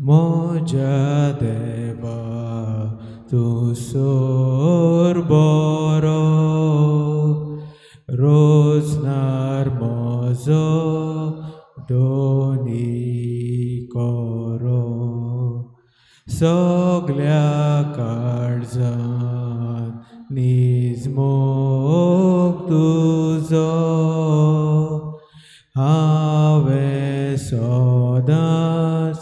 म्हज्या देवा तूं सोर बरो रोजनार म्हजो दोनी करो सगल्या काळजान नीज मोग तुजो हांवें सदांच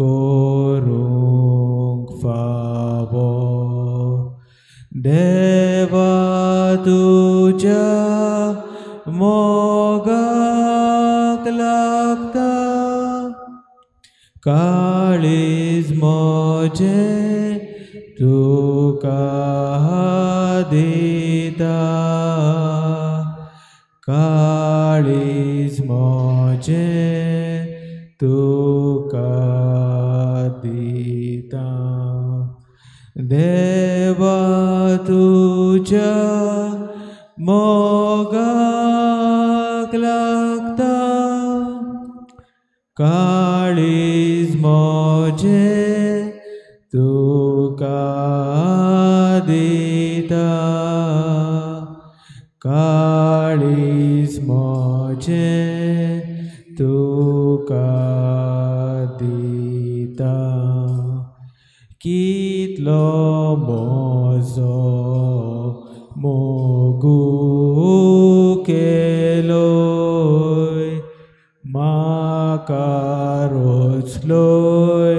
करूंक फावो देवा तुज्या मोगाक लागता काळीज म्हजें तुका दिता काळीज म्हजें तुका दिता देवा तुज्या मोगाक लागता काळीज म्हजें तुका दिता काळीज म्हजें तुका दिता कितलो म्हजो मोगू केलोय म्हाका रोचलोय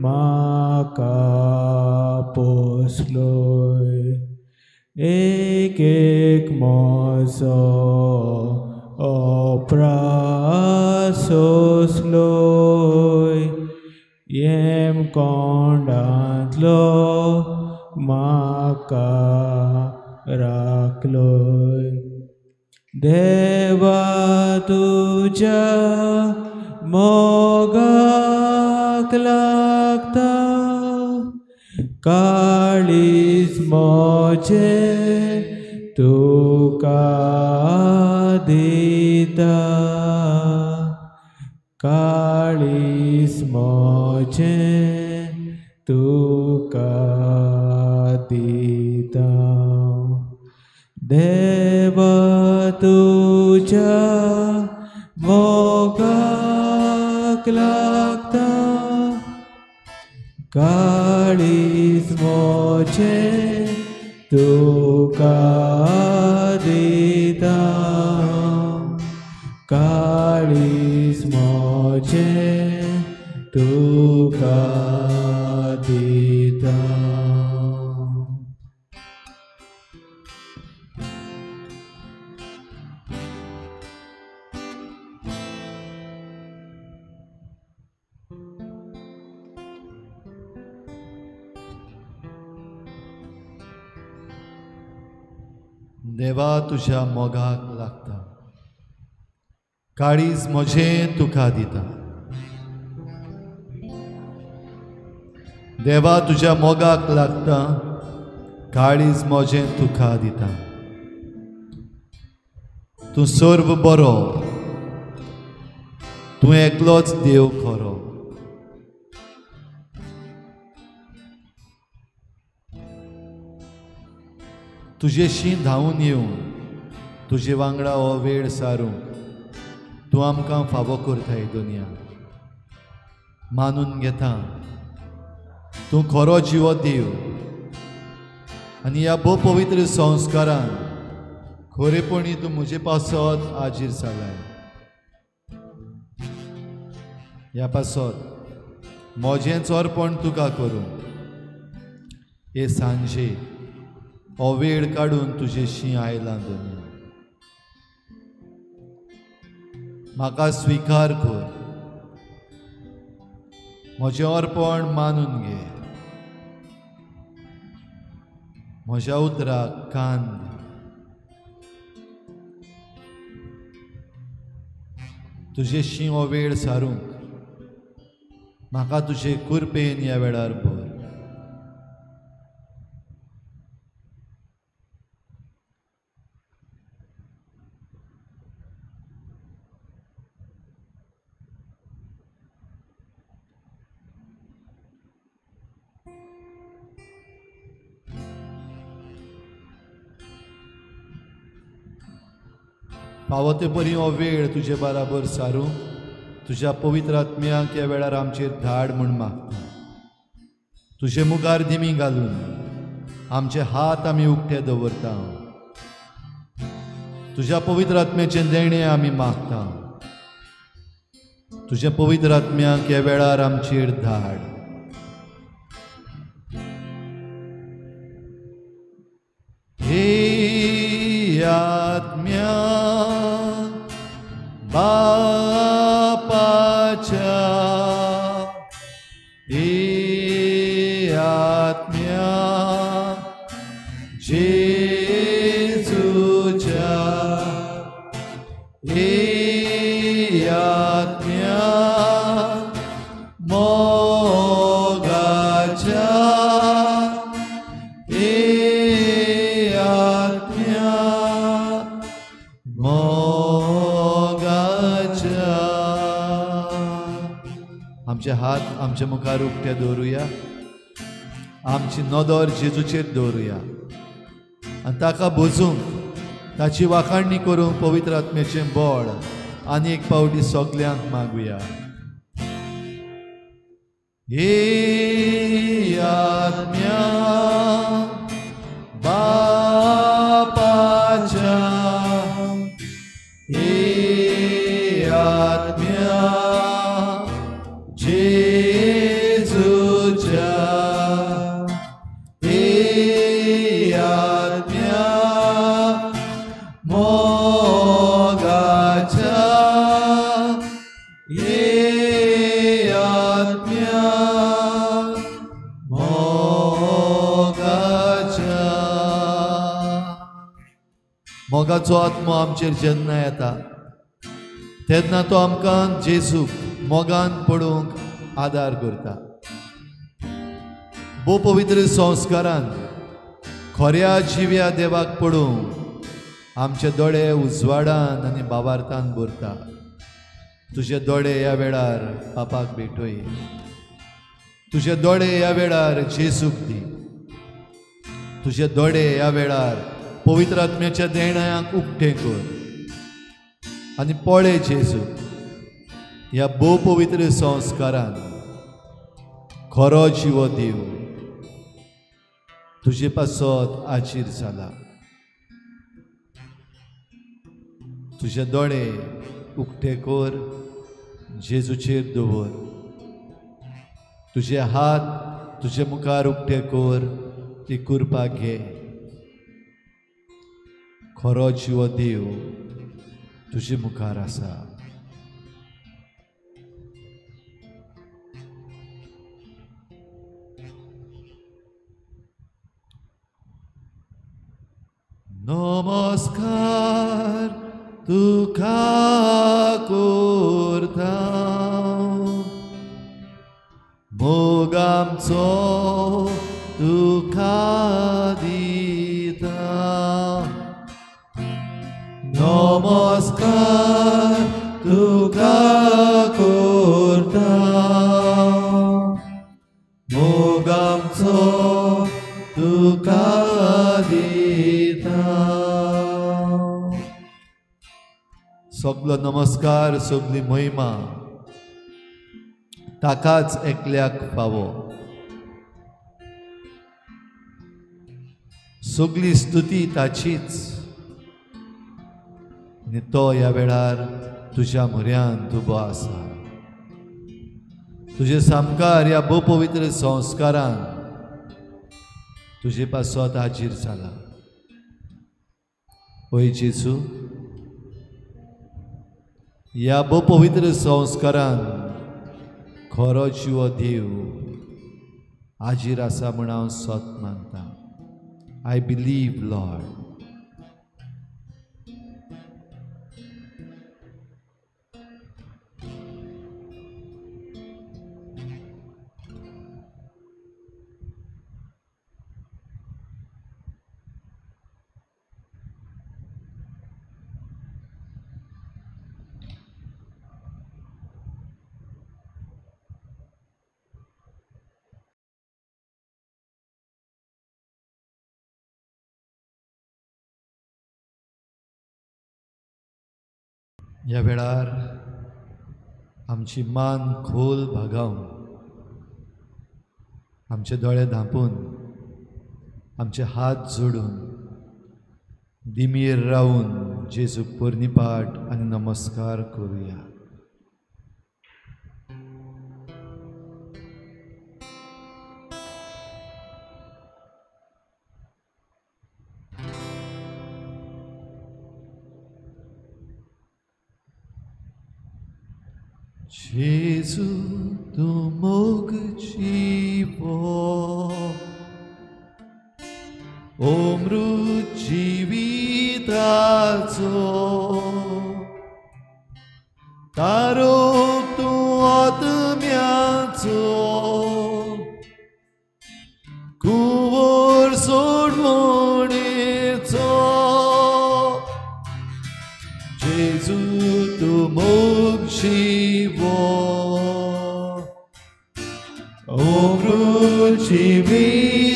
म्हाका पोसलोय एक एक म्हजो अपराध सोंसलोय येम कोंडांतलो म्हाका राखलोय देवा तुज्या मोगाक लागता काळीज म्हजें तुका दिता काळीज म्हजें तुका दिता देवा तुज्या मोगाक लागता काळीज म्हजें तुका दिता काळीज म्हजें तुका दिता. देवा तुज्या मोगाक लागता काळीज म्हजें तुका दिता देवा तुज्या मोगाक लागता काळीज म्हजें तुका दिता तूं सर्व बरो तूं एकलोच देव खरो तुजेशी धांवून येवन तुजे वांगडा हो वेळ सारूंक तूं आमकां फावो करताय दुनिया मानून घेता तूं खरो जिवो देव आनी ह्या भोव पवित्र संस्कारान खरेपणी तूं म्हजे पासत आजीर जालाय ह्या पासत म्हजेंच अर्पण तुका करूं हे सांजे हो वेळ काडून तुजेशी आयला दुनिया म्हाका स्विकार कर म्हजें अर्पण मानून घे म्हज्या उतराक कान दी तुजेशी हो वेळ सारूंक म्हाका तुजे कृपेन ह्या वेळार भर. फावो ते परी हो वेळ तुजे बराबर सारूंक तुज्या पवित्र आत्म्याक ह्या वेळार आमचेर धाड म्हूण मागता. तुजे मुखार दिमी घालून आमचे हात आमी उक्ते दवरता. तुज्या पवित्र आत्म्याचें देणें आमी मागता. तुज्या पवित्र आत्म्याक ह्या वेळार आमचेर धाड. हे आत्म्या बापाच्या, हे आत्म्या जेजूच्या, हे आत्म्या मोगाच्या, हे आत्म्या मोगाच्या. आमचे हात आमच्या मुखार उक्ते दवरुया. आमची नदर जेजूचेर दवरुया आनी ताका बोजूंक, ताची वाखाणणी करूंक पवित्र आत्म्याचें बळ आनी एक पावटी सगल्यांक मागुया. हे आत्म्या बापाच्या, हे आत्म्या जेजूच्या, हे आत्म्या मोगाच्या, हे आत्म्या मोगाच्या. मोगाचो आत्मो आमचेर जेन्ना येता तेन्ना तो आमकां जेजूक मोगान पडूंक आदार करता. भोव पवित्र संस्कारान खऱ्या जिव्या देवाक पडूंक आमचे दोळे उजवाडान आनी बाबार्थान भरता. तुजे दोळे ह्या वेळार पापाक भेटय. तुजे दोळे ह्या वेळार जेजूक दी. तुजे दोळे ह्या वेळार पवित्र आत्म्याच्या देण्याक उक्ते कर आनी पळय जेजू ह्या भोव पवित्र संस्कारान खरो जिवो देव तुजे पासत आजीर जाला. तुजे दोळे उक्ते कर, जेजूचेर दवर. तुजे हात तुजे मुखार उक्ते कर, ती कृपा घे. खरो जिवो देव तुजे मुखार आसा. नमस्कार तुका करता, मोग आमचो तुका दिता. नमस्कार तुका करता, मोग आमचो तुका दिता. सगलो नमस्कार, सगली महिमा ताकाच एकल्याक फावो. सगली स्तुती ताचीच आनी तो ह्या वेळार तुज्या म्हऱ्यांत उबो आसा. तुजे सामकार ह्या भोव पवित्र संस्कारान तुजे पासत हाजीर जाला. ओय जेजू, ह्या भोव पवित्र संस्कारान खरो जिवो देव हाजीर आसा म्हूण हांव सत मानता. I believe Lord. ह्या वेळार आमची मान खोल भागावन, आमचे दोळे धांपून, आमचे हात जोडून दिमीर रावून जेजूक पोरणीपाठ आनी नमस्कार करुया. जेजू तूं मोग जिवो, अमृत जिविताचो, तारो तूं आत्म्याचो, कुंवर सोडवणेचो. जेजू तूं मोग जिवो, अमृत जिविताचो,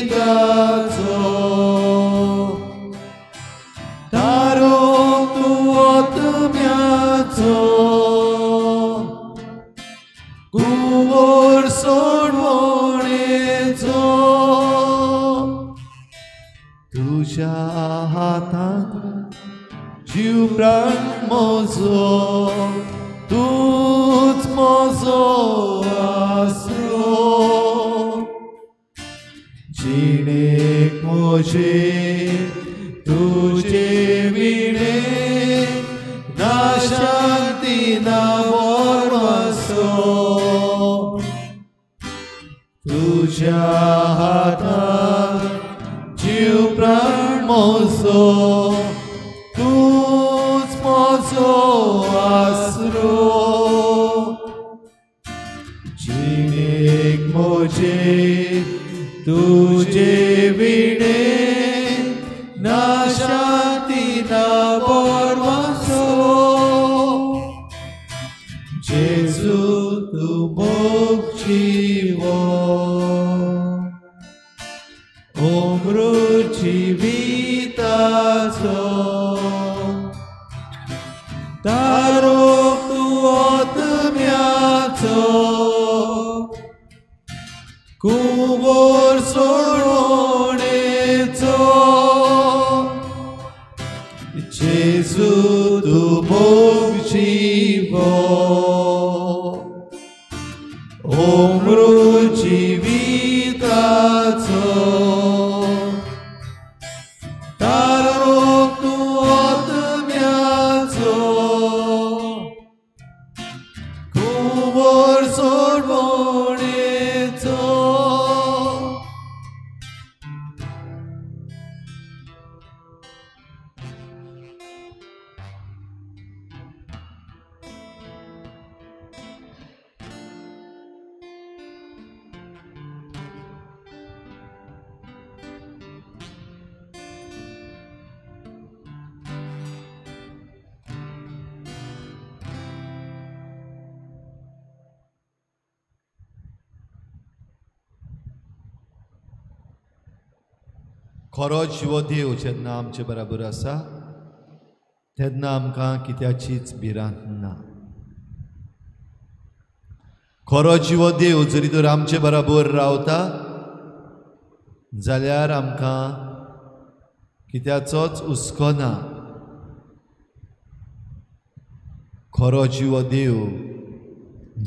तारो तूं आत्म्याचो, कुंवर सोडवणेचो. तुज्या हातांत जीव प्राण म्हजो, तूंच म्हजो आसरो, जिणेक म्हजे तुजे विणे ना शांती ना भरवंसो. तुज्या हातांत जीव प्राण म्हजो, तूंच म्हजो आसरो, जिणेक म्हजे तुजे विणे ना शांती ना भरवंसो. जेजू तूं मोग जिवो, अमृत जिविताचो, तारो तूं आत्म्याचो, कुंवर सोडवणेचो. जेजू तूं मोग जिवो, अमृत जिविताचो, तारो तूं आत्म्याचो, कुंवर सोडवणेचो. खरो जिवो देव जेन्ना आमचे बराबर आसा तेन्ना आमकां कित्याचीच भिरांत ना. खरो जिवो देव जरी तर आमचे बराबर रावता जाल्यार आमकां कित्याचोच हुस्को ना. खरो जिवो देव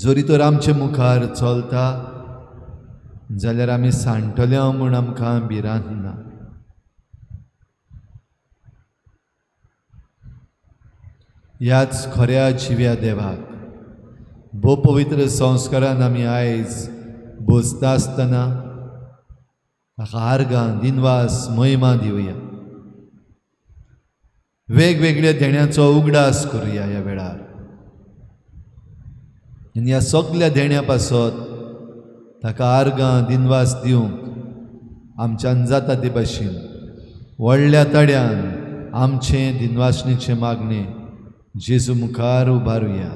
जरी तर आमचे मुखार चलता जाल्यार आमी सांडटले म्हूण आमकां भिरांत ना. ह्याच खऱ्या जिव्या देवाक भोव पवित्र संस्कारान आमी आयज बसता आसतना ताका आर्गां दिनवास महिमा दिवया. वेगवेगळ्या देण्याचो उगडास करुया ह्या वेळार आनी ह्या सगल्या देण्या पासत ताका आर्गां दिनवास दिवंक आमच्यान जाता ते भाशेन व्हडल्या तड्यान आमचें दिनवासणेचें मागणें जेजू मुखार उबारुया.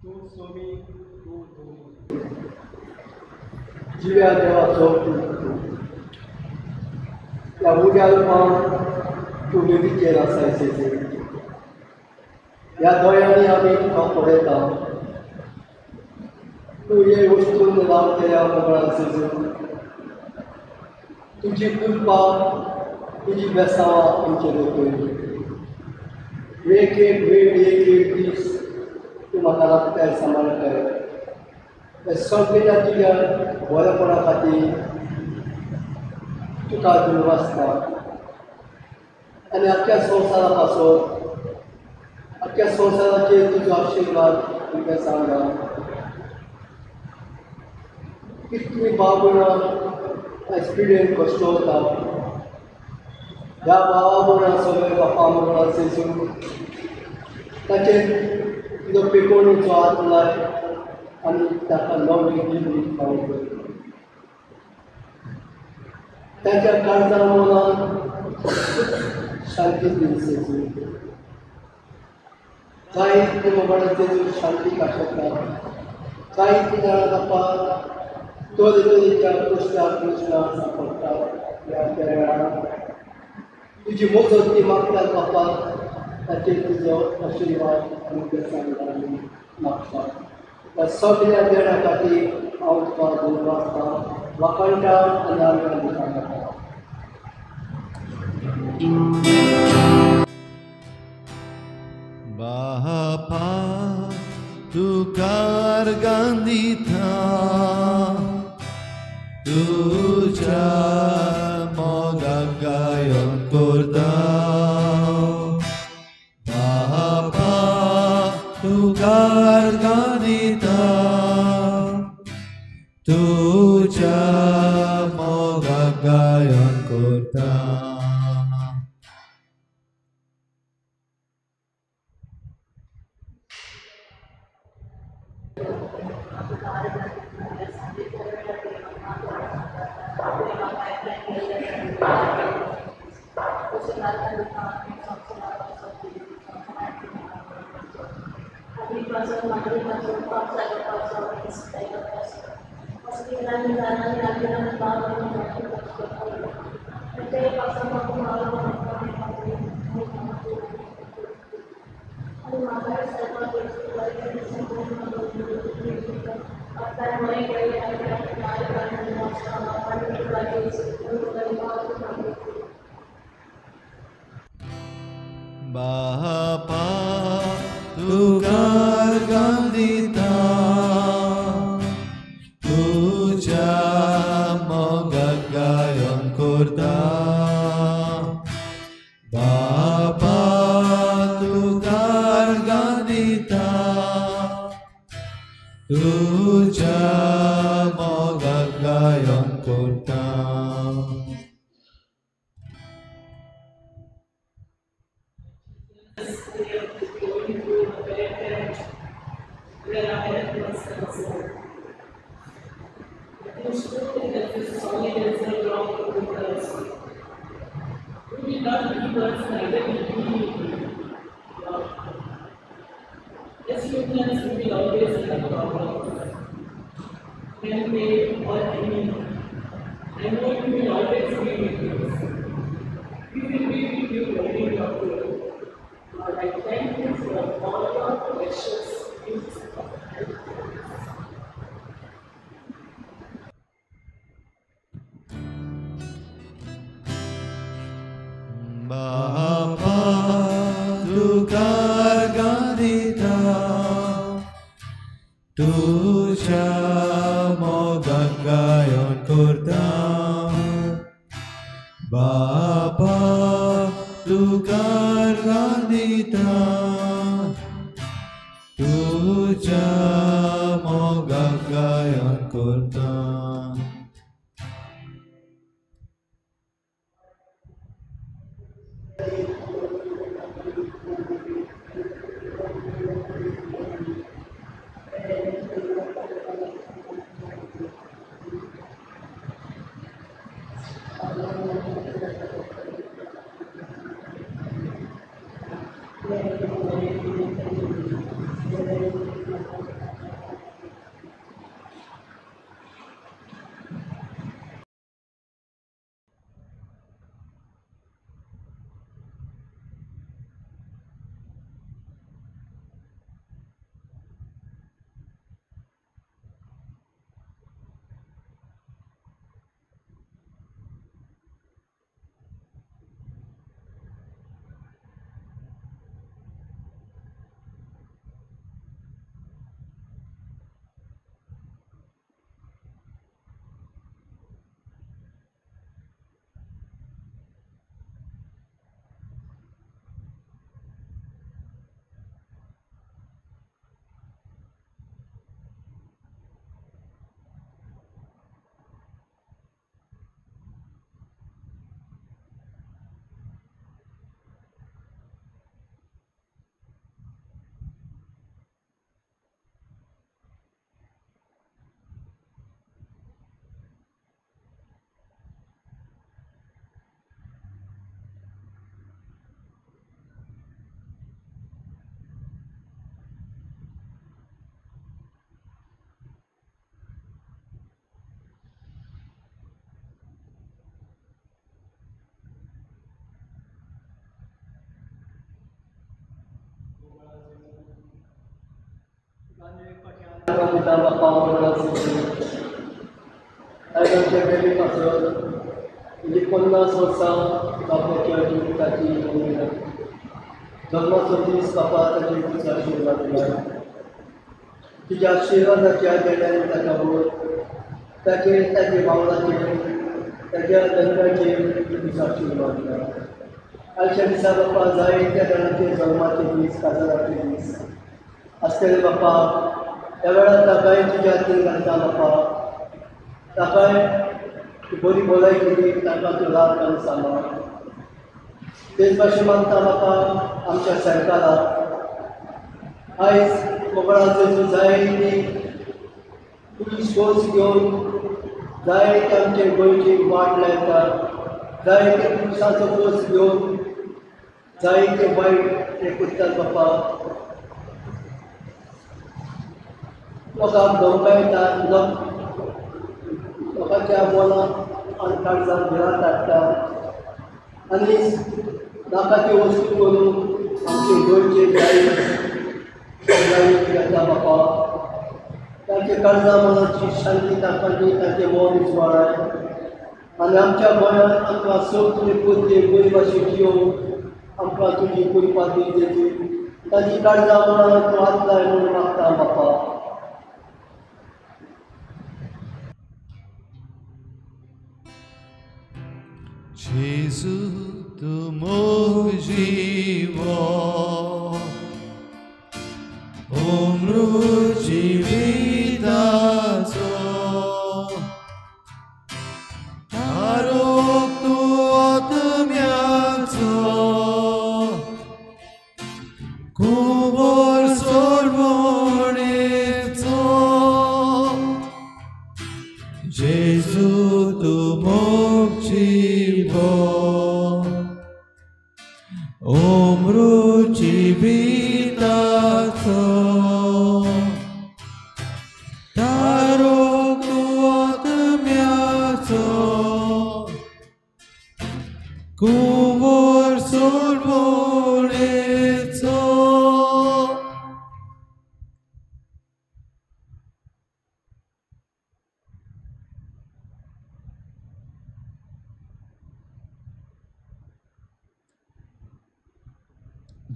तूं सोमी, तूं धनी. जिव्या देवाचो पूत तूं. ह्या उड्या रुपान तूं वेदीचेर आसाय जेजू. ह्या दोळ्यांनी आमी तुका पळयता. तूं हे वस्तून रावतल्या मोगळा जेजू. तुजी कृपा, तुजी बेसांवां आमचेर वतली. एक एक वेळ, एक एक दीस तूं म्हाका राखताय, सांबाळटाय. हे सगळ्या तुज्या बरेपणा खातीर तुका दिनवासता. आनी आख्ख्या संवसारा पासत, आख्ख्या संवसाराचेर तुजो आशिर्वाद तुमकां सांगा. कितली भाव आयज पिडेन कश्ट वता. ह्या भावा भयणां सगळे बापा मोगळा जेजू, ताचेर तुजो पेकोणीचो हात लाय आनी ताका नवें जिवीत पावय. ताच्या काळजा मनान शांती दी जेजू. जायते मोगळा जेजू शांती आशेता. जायते जाणां बापा तरेतरेच्या प्रश्नाक प्रश्नां सांपडटा. ह्या वेळार तुजी मजत ती मागतात बापा. ताचेर तुजो आशिर्वाद आनी बेसांव आमी मागता. ह्या सगळ्या देणा खातीर हांव तुका दिनवासता, वाखाणटा आनी आमी दिता. बापा तुका गांदिता, तुज्या मोगाक गायन करता. बापा तुका गांदिता, तुज्या मोगाक गायन करता. बापा तुका गांदिता, तुज्या मोगाक गायन करता. बापा तुका गांदिता, तुज्या मोगाक गायन करता. As humans, we will always have problems, man-made or animal. I know you will always be with us. We will be with you guiding your way. Lord, I thank you for all your precious gifts of health. बापा तुका गांदिता, तुज्या मोगाक गायन करता. बापा तुका गांदिता, तुज्या मोगाक गायन करता. उपकार दिता बाप्पा मोगळाचो. आयज आमच्या बेबी पासत म्हणजे 50 वर्सां बापाच्या जिविताची जल्माचो दीस बापा ताचे तुजो आशिर्वाद दिला. तुज्या आशिर्वादाच्या देण्यान ताका वयर ताचेर ताचे बावलाचेर ताच्या धंद्याचेर तुजो आशिर्वाद दिला. आयच्या दिसा बाप्पा जायत्या जाणांचे जल्माचे दीस काजाराचे दीस आसतले बाप्पा. त्या वेळार ताकाय तुज्या हातीन घालता बाप्पा. ताकाय बरी भलायकी दी, ताका तूं राख आनी सांबाळ. तेच भाशेन मागता बाप्पा आमच्या सरकाराक आयज मोगळाचो जायती पुलीस फोर्स घेवन जायते आमचे गोंयची वाट लायता, जायते पुलिसांचो फोर्स घेवन जायते वायट ते करतात बाप्पा. लोकांक धमकायतात, लोकांच्या मनाक आनी काळजाक भिरांत हाडटात आनी नाकाची वस्तू करून आमचे गोंयचे जायत घेता बाप्पा. तांचे काळजा मनाची शांती तांकां दी, तांचें मन उजवाडाय आनी आमच्या गोंयांत आमकां सगळी परती बरी भाशेन जियोवंक आमकां तुजी कृपा दी जेजू. तांची काळजा मनाक तूं हात लाय म्हणून मागता बाप्पा. जेजू तूं मोग जिवो अमृत जिविताचो तारोक तूं आत्म्याचो कुंवर सोडवणेचो. जेजू तूं मोग जिवो अमृत जिविताचो तारोक तूं आत्म्याचो कुंवर सोडवणेचो.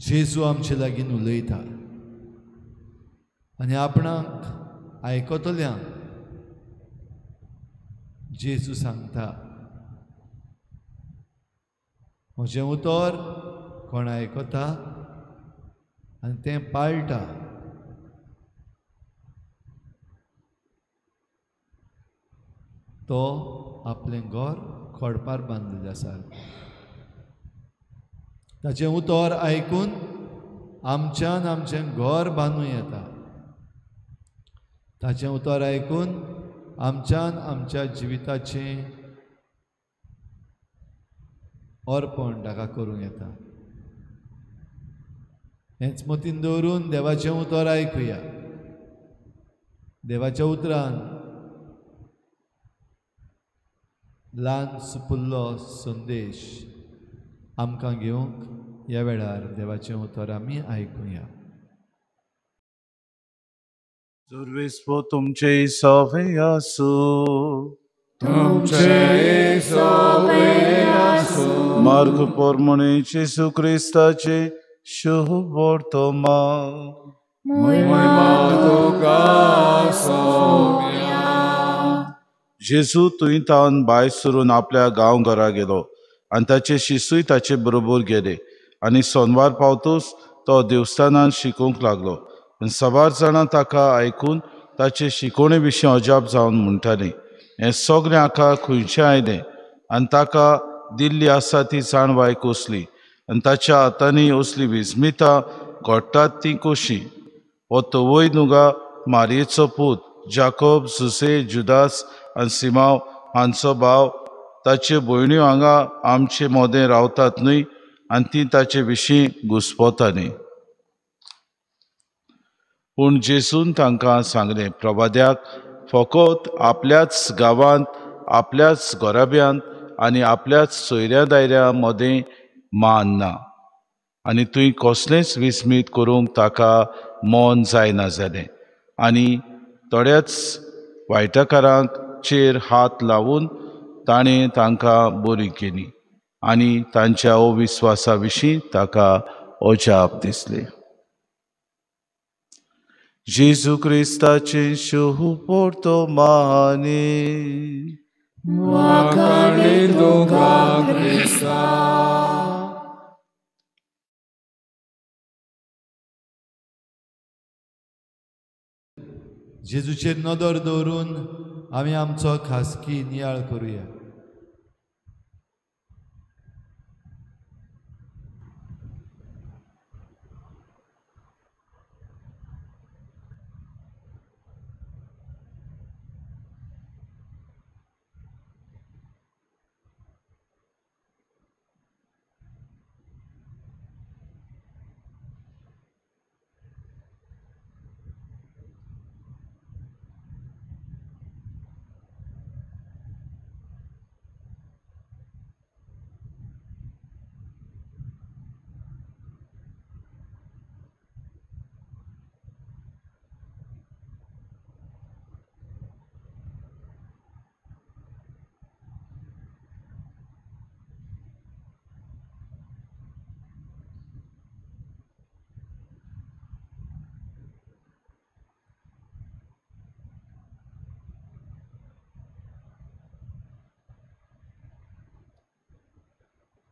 जेजू आमचे लागीं उलयता आनी आपणाक आयकतल्यांक जेजू सांगता, म्हजें उतर कोण आयकता आनी तें पाळटा तो आपलें घर खडपार बांदिल्लें आसा. ताचें उतर आयकून आमच्यान आमचें घर बांदूं येता. ताचें उतर आयकून आमच्यान आमच्या जिविताचें अर्पण ताका करूं येता. हेंच मतीन दवरून देवाचें उतर आयकुया. देवाच्या उतरान ल्हान सुपुल्लो संदेश आमकां घेवंक ह्या वेळार देवाचें उतर आमी आयकुया. जुर्विस्पो तुमचे सवे आसूं, तुमचे सवे आसूं. मार्ग प्रमाणे जेजू क्रिस्ताचे शुभ वर्तमान. महिमा तुका सोम्या. जेजू थंय तावन भायर सरून आपल्या गांव घरा गेलो आनी ताचे शिसूय ताचे बरोबर गेले. आनी सोनवार पावतूच तो देवस्थानान शिकोवंक लागलो. आनी साबार जाणां ताका आयकून ताचे शिकोवणे विशीं अजाप जावन म्हणटालीं, हें सगळें हाका खंयचें आयलें आनी ताका दिल्ली आसा ती जाणवाय कसली आनी ताच्या हातांनी असली विस्मितां घडटात तीं कशीं. हो तवय नुगा मारयेचो पूत, जाकोब, जुसे, जुदास आनी सिमांव हांचो भाव. ताच्यो भयण्यो हांगा आमचे मोदें रावतात न्हय? आनी ती ताचे विशीं घुस्पतालीं. पूण जेजून तांकां सांगलें, प्रवाद्याक फकत आपल्याच गांवांत, आपल्याच घराब्यांत आनी आपल्याच सोयऱ्या दायऱ्या मदें मान ना. आनी थंय कसलेंच विस्मीत करूंक ताका मन जायना जालें. आनी थोड्याच वायटकारांक चेर हात लावन ताणें तांकां बरी केली आनी तांच्या अविस्वासा विशीं ताका अजाप दिसलें. जेजू क्रिस्ताचें शुभ-वर्तमाने. जेजूचेर नदर दवरून आमी आमचो खासगी नियाळ करुया.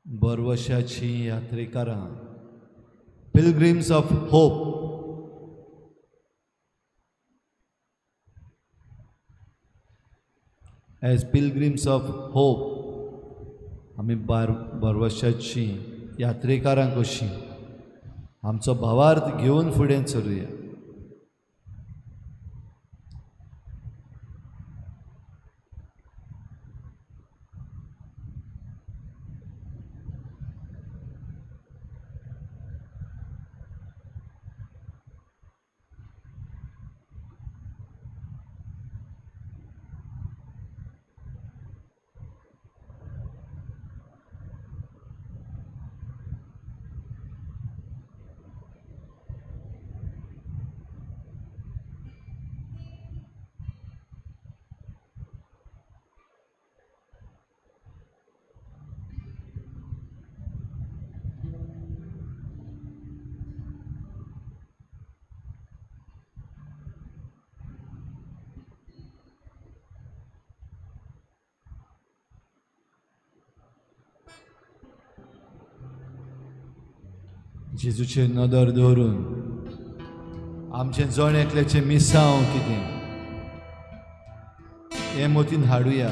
बरवशाची यात्रेकारां, pilgrims of hope. As pilgrims of hope आमी बरवशाची यात्रेकारां कशीं आमचो भावार्थ घेवन फुडें चलुया. जेजूचेर नदर दवरून आमचें जण एकल्याचें मिसांव कितें हें मतीन हाडुया.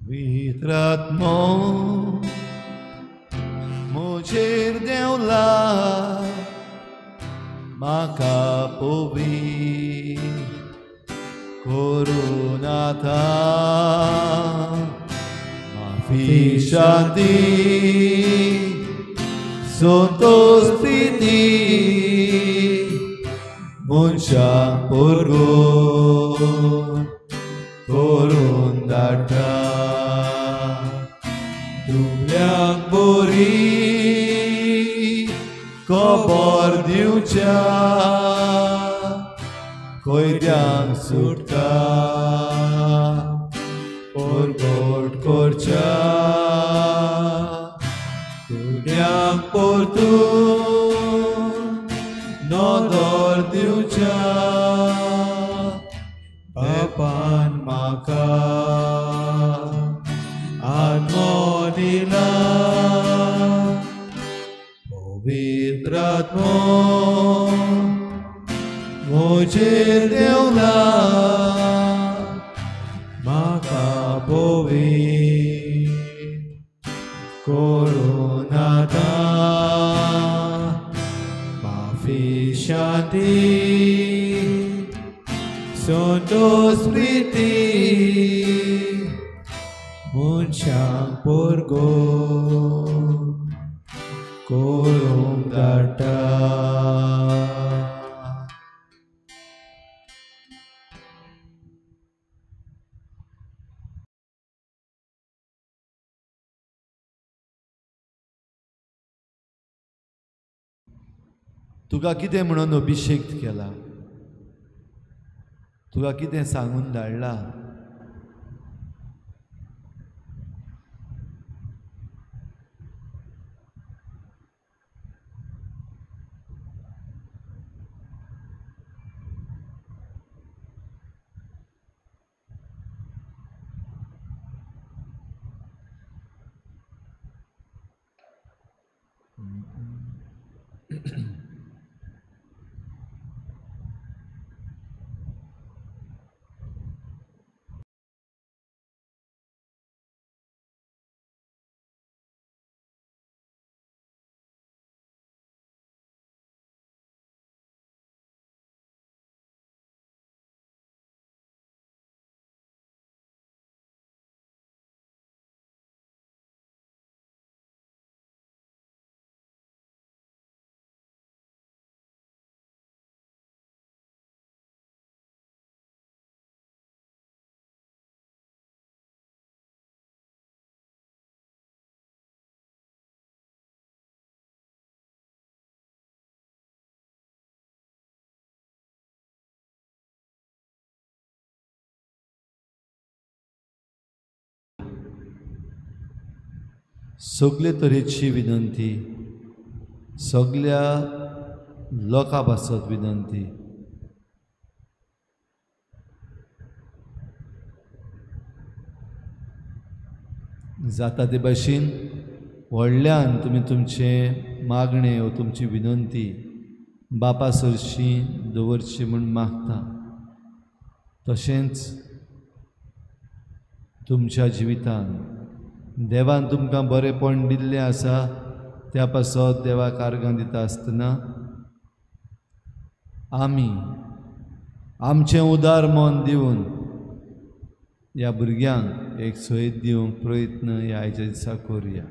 पवित्रात्मो म्हजेर देंवला म्हाका पवित्र करून आतां माफी शांती संतोष प्रिती मनशांक परगट करून धाडटा. दुबळ्यांक बरी खबर दिवच्या कैद्यांक सुटका परगट करच्या कुड्यांक परतून नदर दिवच्या बापान म्हाका आत्मो दिला पवित्र आत्मो म्हजेर देंवला म्हाका पवित्र करून आतां माफी शांती संतोष प्रिती मनशांक पोरगो करूंक धाडटा. तुका कितें म्हणून अभिशेक केला, तुका कितें सांगून धाडला? सगळे तरेची विनंती, सगळ्या लोकां पासत विनंती. जाता ते भाशेन व्हडल्यान तुमी तुमचें मागणें वो तुमची विनंती बापा सरशी दवरची म्हूण मागता. तशेंच तुमच्या जिवितान देवान तुमकां बरेंपण दिल्लें आसा त्या पासत देवाक आर्गां दिता आसतना आमी आमचें उदार मन दिवन ह्या भुरग्यांक एक सयत दिवंक प्रयत्न ह्या आयच्या दिसा करुया.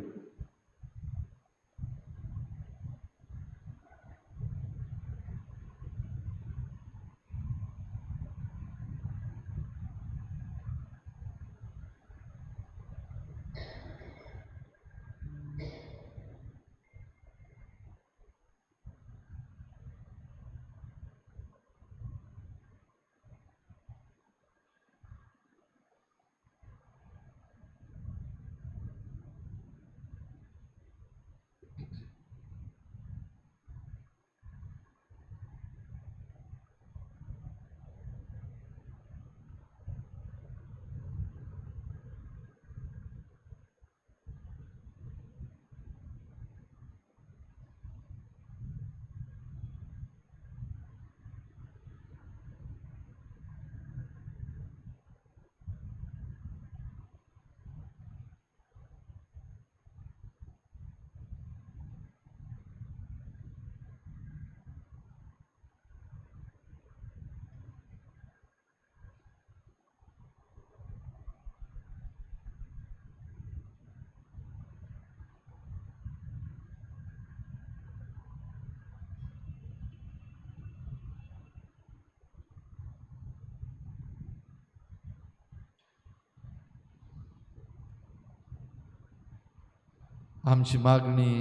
आमची मागणी,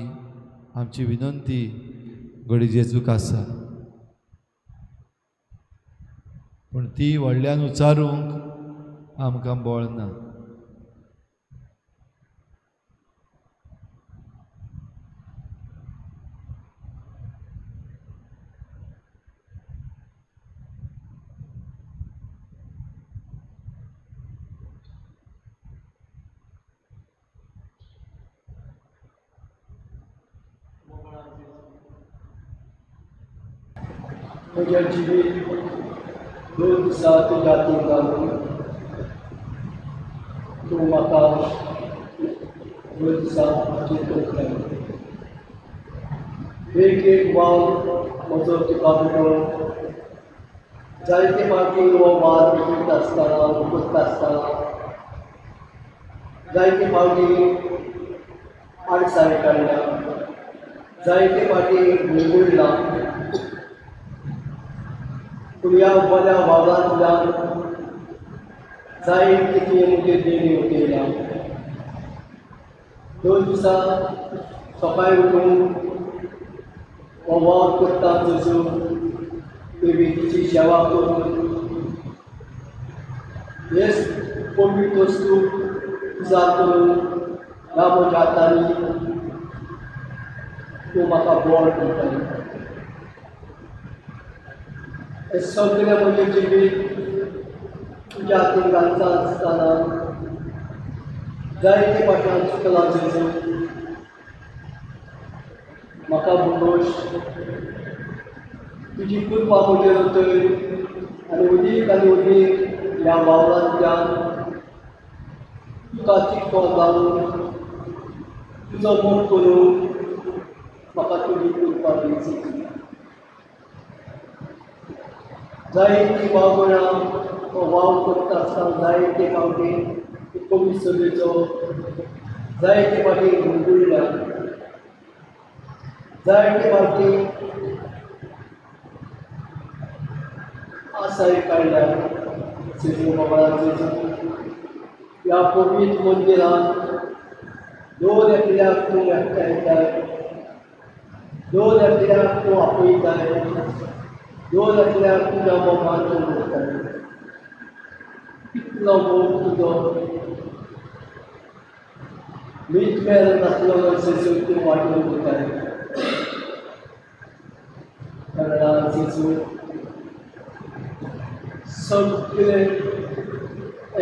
आमची विनंती घडी जेजूक आसा, पूण ती व्हडल्यान उच्चारूंक आमकां बळ ना. म्हज्या जिवीत 2 दिसा तुज्या हातीन घालून तूं म्हाका 2 दिसा हातीन करतलें. एक एक वाल म्हजो तुका मेळोन जायते फावटी हो वाल पेटयता आसतना, उखलता आसतना जायते फावटी आडसाय काडल्या, जायते फावटी गुळगुळला, पूण ह्या बऱ्या वावरांतल्यान जायते तुवें म्हजेर देणी उठयल्या. 2 दिसां सकाळीं उठून हो वावर करता जेजू, देवीची सेवा करून हे पवित्र वस्तू पुजा करून ह्या म्हज्या हातांनी तूं म्हाका बळ दिताय. हें सगळें म्हजें जिवीत तुज्या हातीन घालता आसतना जायते फाटल्यान चुकलां जेजू, म्हाका भोगोश तुजी कृपा म्हजेर उतय आनी उदीक आनी उदीक ह्या वावरांतल्यान तुका तिखो घालून तुजो मोग करून म्हाका तुजी कृपा दिवची. जायती वावरां हो वावर करता आसतना जायते फावटी कमी सभेचो जायते फावटी गुळगुळ्ळ्या, जायते फावटी आसाय काडल्या. जेजू बाबा जेजू, ह्या पवित्र मंदिरान दोन एकल्याक तूं एकठांयताय, दोन एकल्याक तूं आपयताय, दोन एकल्याक तुज्या मोगान तूं उरताय. कितलो मोग तुजो मीत मेर नासलो जेजू तूं वांटून दिताय. कारण जेजू सगळे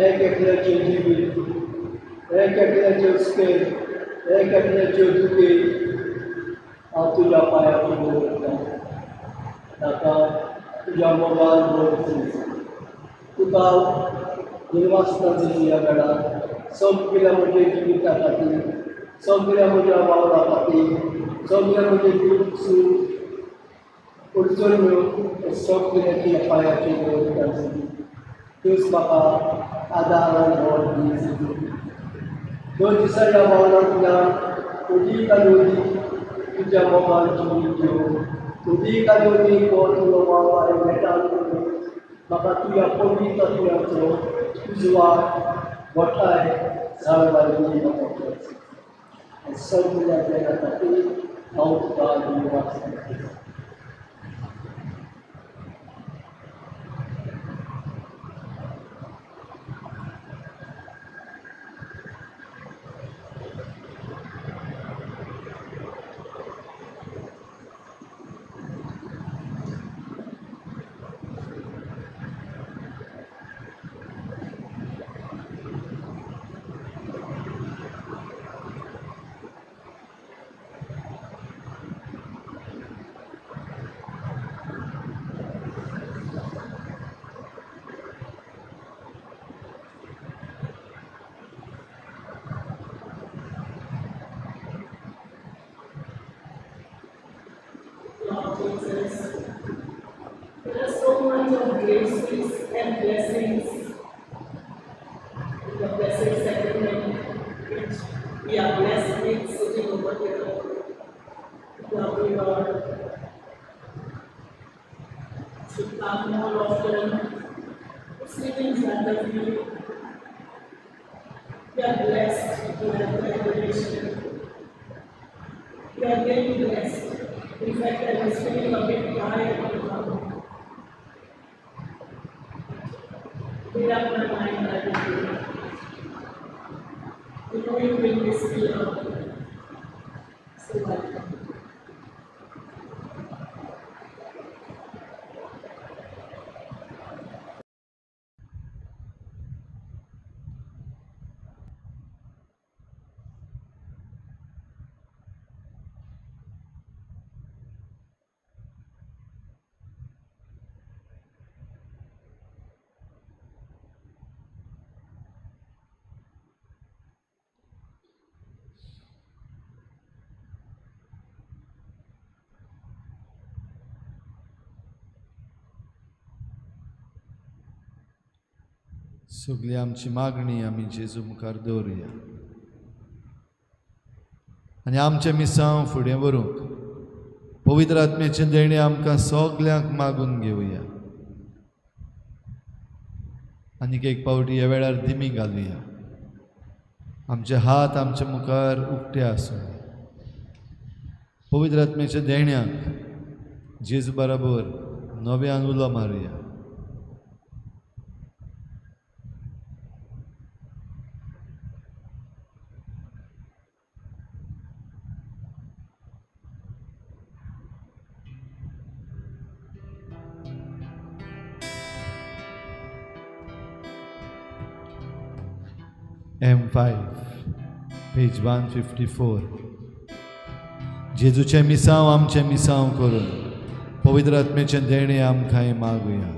एक एकल्याचें जिवीत, एक एकल्याचें हुस्केर, एक एकल्याच्यो दुखी हांव तुज्या पांया फुडें दवरता. ताका तुज्या मोगान भर जेजू. तुका दिनवासता जेजू ह्या वेळार सगळ्या म्हज्या जिविता खातीर, सगळ्या म्हज्या वावरा खातीर, सगळ्या म्हजें दूख सूख अडचण्यो हे सगळ्या तुज्या पांयाचेर दवरता जेजू. तूंच म्हाका आदार आनी बळ दी जेजू. 2 दिसां ह्या वावरांतल्यान उदीक आनी उदीक तुज्या मोगान जिवीत घेवन उदीक आनी उदीक हो तुजो वावर हांवें नेटान करून म्हाका तुज्या पवित्र आत्म्याचो उजवाड गोठाय जाळवाय दी म्हाका. सगळ्या देणा खातीर हांव तुका धन्यवाद सांगता. Jesus, there are so much of graces and blessings in the Blessed Sacrament, which we are blessed with sitting over here. Lovely Lord, should come more often, sit in front of you. We are blessed to have the adoration. We are really blessed. In fact, I was feeling a bit tired to come. Made up my mind I will do it. You know you will miss me a lot. So welcome. सगळी आमची मागणी आमी जेजू मुखार दवरुया. आनी आमचें मिसांव फुडें व्हरूंक पवित्र आत्म्याचें देणें आमकां सगल्यांक मागून घेवया. आनीक एक पावटी ह्या वेळार दिमी घालुया. आमचे हात आमच्या मुखार उक्ते आसूं. पवित्र आत्म्याच्या देण्याक जेजू बराबर नव्यान उलो मारुया. M5, page 154. जेजूचें मिसांव आमचें मिसांव करून पवित्र आत्म्याचें देणें आमकां मागुया.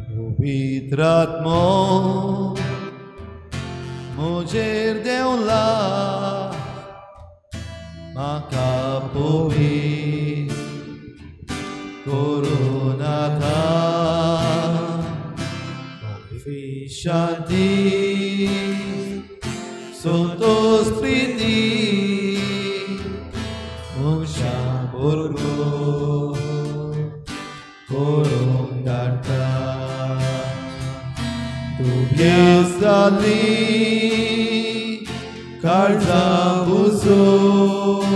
पवित्र आत्मो म्हजेर देंवला, म्हाका पवित्र करूं नाका. शांती संतोष प्रिती मनशां बरोबर करूंक धाडटा. दुयेंस जालीं काळजां बुजून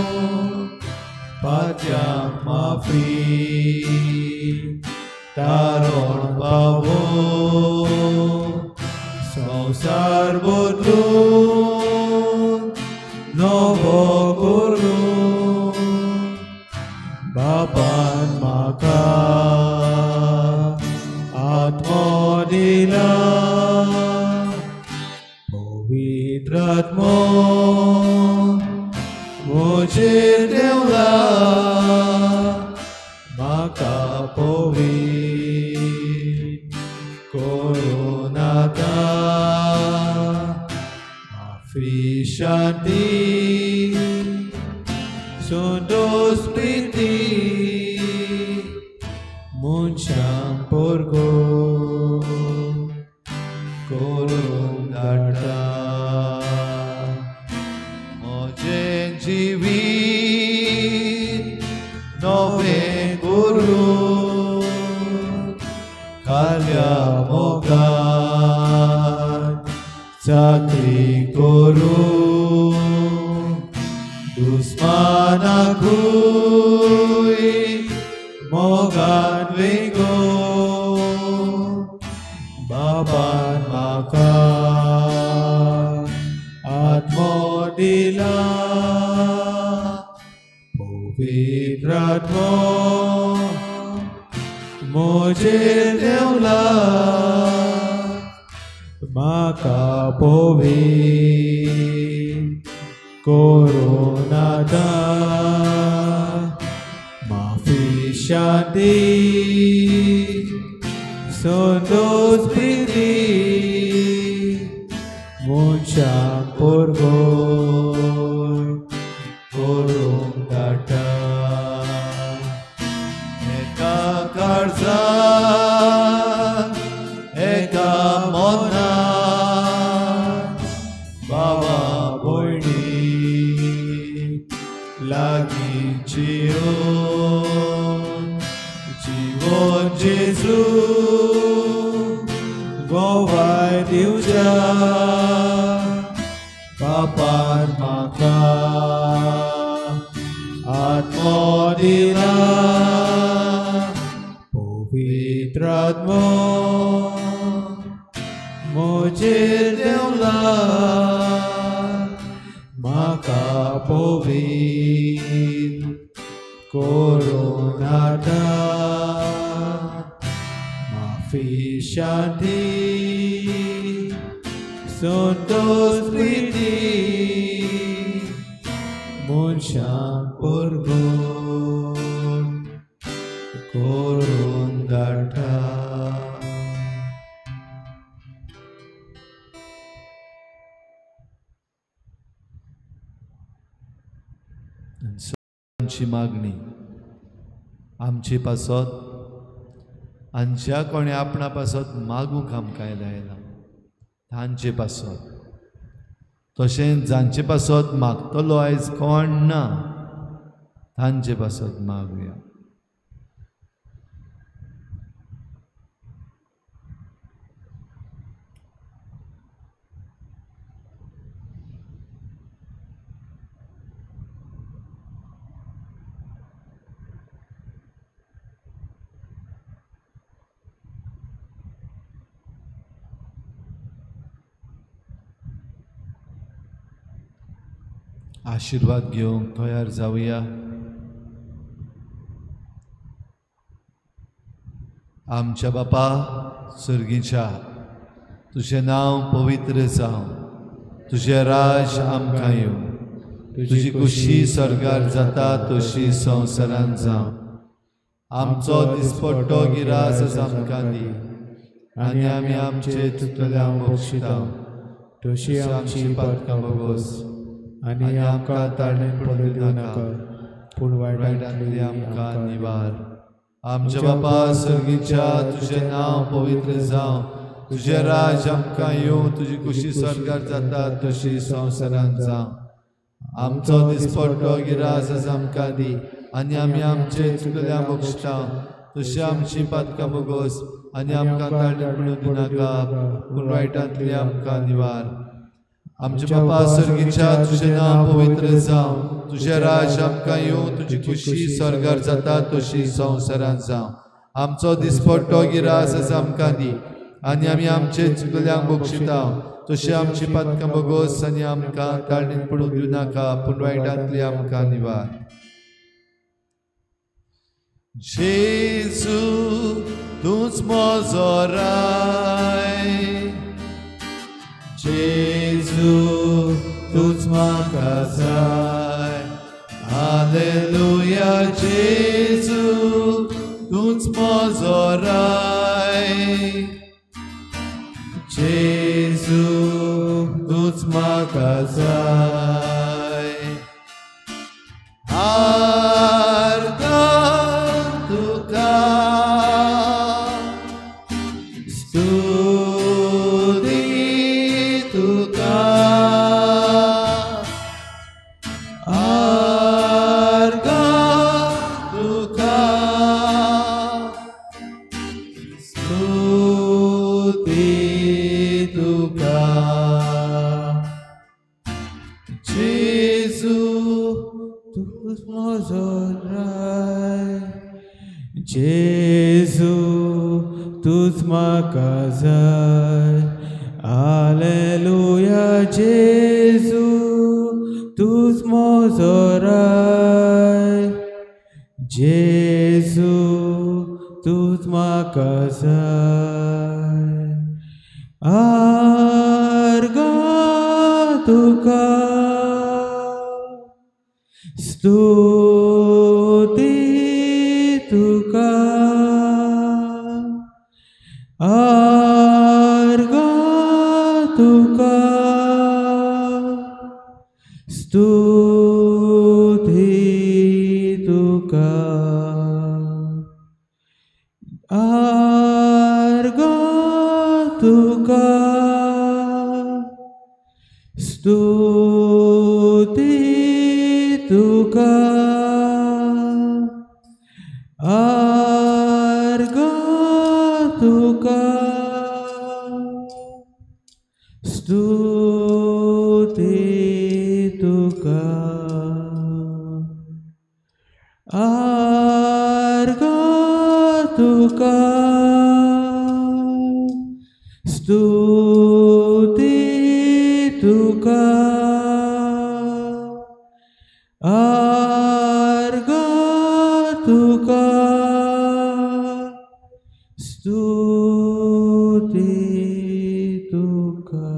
पात्यांक माफी तारण पावोवन संवसार बदलून नवो करून बापान म्हाका आत्मो दिला. पवित्र आत्मो म्हजेर देंवला, म्हाका पवित्र करूं नाका. माफी शांती संतोष प्रिती मनशांक परगट करूंक धाडटा. म्हजें जिवीत नवें करून खाल्या मोगान चाकरी करून दुस्मानाकूय मोगान वेगो बाबान म्हाका आत्मो दिला. पवित्र आत्मो म्हजेर देंवला, म्हाका पवित्र करूं नाका. माफी शांती संतोष प्रिती मनशांक परगट करूंक धाडटा. एका काळजान एका मनान बाबा भयणी लागीं जिवन जिवन जेजू गोवाय दिवच्या बापान म्हाका आत्मो दिला. पवित्र आत्मो म्हजेर देंवला, म्हाका पवित्र करूं नाका. माफी शांती संतोष प्रिती मनशांक परगट करूंक धाडटा. आमची मागणी आमची पासत आनी ज्या कोणें आपणा पासत मागूंक आमकां आयला तांचे पासत, तशेंच जांचे पासत मागतलो आयज कोण ना तांचे पासत मागुया. आशीर्वाद घेवंक तयार जावया. आमच्या बापा सर्गीच्या, तुजें नांव पवित्र जावं, तुजें राज आमकां येवं, तुजी खुशी स्वर्गार जाता तशी संवसारांत जावं. आमचो दिसपट्टो गिरास आमकां दी आनी आमी आमचे चुकतल्यांक बक्षिता तशी आमची पातकां भोगोस आनी आमकां ताळेन पडूं दिवं नाका, पूण वायटांतली आमकां निवार. आमच्या बापा सर्गीच्या, तुजें नांव पवित्र जावं, तुजें राज आमकां येवं, तुजी खुशी स्वर्गार जाता तशी संवसारांत जावं. आमचो दिसपट्टो गिरास आमकां दी आनी आमी आमचे चुकल्यांक बक्षिता तशी आमची पातकां भोगोस आनी आमकां ताळेन पडूं दिवं नाका, पूण वायटांतली आमकां निवार. आमच्या बापा सर्गीच्या, तुजें नांव पवित्र जावं, तुजें राज आमकां येवं, तुजी खुशी स्वर्गार जाता तशी संवसारांत जावं. आमचो दिसपट्टो गिरास आमकां दी आनी आमी आमचे चुकल्यांक बक्षिता तशी आमची पातकां भोगोस आनी आमकां ताळेन पडूं दिवं नाका, पूण वायटांतली आमकां निवार. जेजू तूंच म्हजो राय, जेजू तूंच म्हाका जाय, हालेलुया. जेजू तूंच म्हजो राय, जेजू तूंच म्हाका जाय. आर्गां तुका, स्तुती तुका, आर्गां तुका, स्तुती तुका. जेजू तूंच म्हजो राय, जेजू तूंच म्हाका जाय, हालेलुया. जेजू तूंच म्हजो राय, जेजू तूंच म्हाका जाय. आर्गां तुका, स्तुती तुका, आर्गां तुका, स्तुती तुका, आर्गां तुका, स्तुती तुका, आर्गां तुका, स्तुती तुका, आर्गां तुका, स्तुती तुका, आर्गां तुका, स्तुती तुका.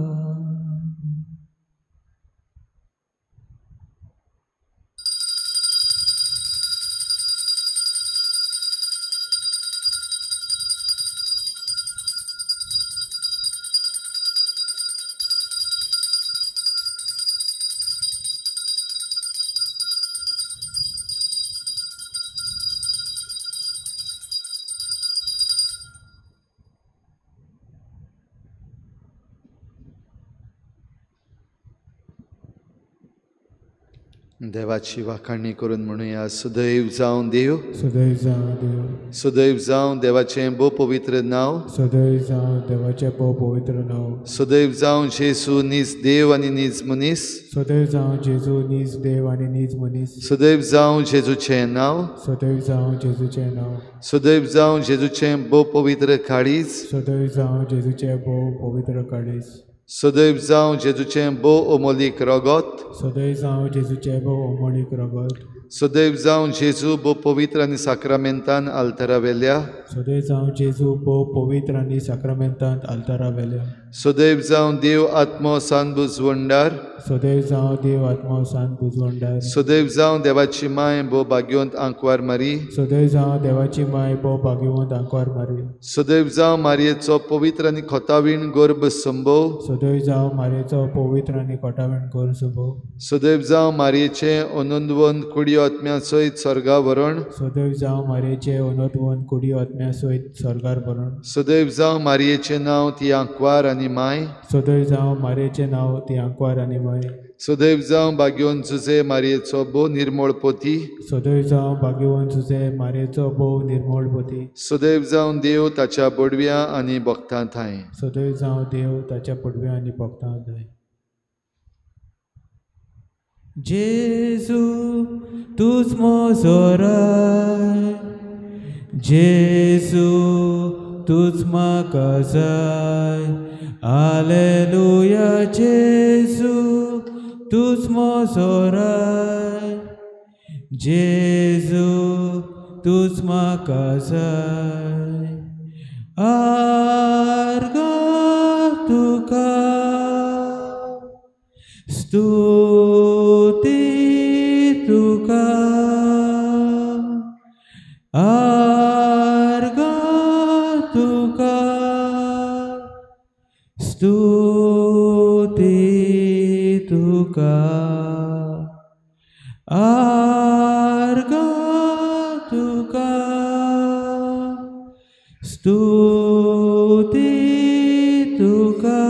देवाची वाखाणी करून म्हणूया, सुदैव जावं देव, सुदैव जावं देव, सुदैव जावं देवाचें भोव पवित्र नांव, सुदैव जावं देवाचें भोव पवित्र नांव, सुदैव जावं जेजू नीज देव आनी नीज मनीस, सुदैव जावं जेजू नीज देव आनी नीज मनीस, सुदैव जावं जेजूचें नांव, सुदैव जावं जेजूचें नांव, सुदैव जावं जेजूचें भोव पवित्र काळीज, सुदैव जावं जेजूचें भोव पवित्र काळीज, सदैव जावं जेजूचें भोव अमोलीक रगत, सदैव जावं जेजूचें भोव अमोलीक रगत, सदैव जावं जेजू भोव पवित्र आनी साक्रामेंतान आल्तारा वेल्या, सदैव जावं जेजू भोव पवित्र आनी साक्रामेंतान आल्तारा वेल्या, सदैव जावं देव आत्मो सान बुजवंडार, सदैव जावं देव आत्मो सान बुजवंडार, सदैव जावं देवाची माय भोव भाग्यवंत आंकवार मारी, सदैव जावं देवाची माय भोव भाग्यवंत आंकवार मारी, सदैव जावं मारयेचो पवित्र आनी खोतावीण गर्भ संभव, सदैव जावं मारयेचो पवित्र आनी खोतावीण गर्भ संभव, सदैव जावं मारयेचें अनंतवन कुडी आत्म्या सयत स्वर्गा वरण, सदैव जावं मारयेचें अनंतवन कुडी आत्म्या सयत स्वर्गार वरण, सदैव जावं मारयेचें नांव ती आंकवार आनी माय, सदैव जावं मारयेचें नांव ती आंकवार आनी माय, सदैव जावं भाग्यवंत जुझे मारयेचो भोव निर्मळ पोती, सदैव जावं भाग्यवंत जुझे मारयेचो भोव निर्मळ पोती, सदैव जावं देव ताच्या बडव्या आनी भक्तां ठांय, सदैव जावं देव ताच्या पडव्या आनी भक्तां ठांय. जेजू तूच म्हजो राय, जेजू तूच म्हाका जाय, आलेलुया जेजू तूच म्हजो राय, जेजू तूच म्हाका जाय, आर्गां तुका स्तुती तुका, आर्गां तुका स्तुती तुका, आर्गां तुका स्तुती तुका,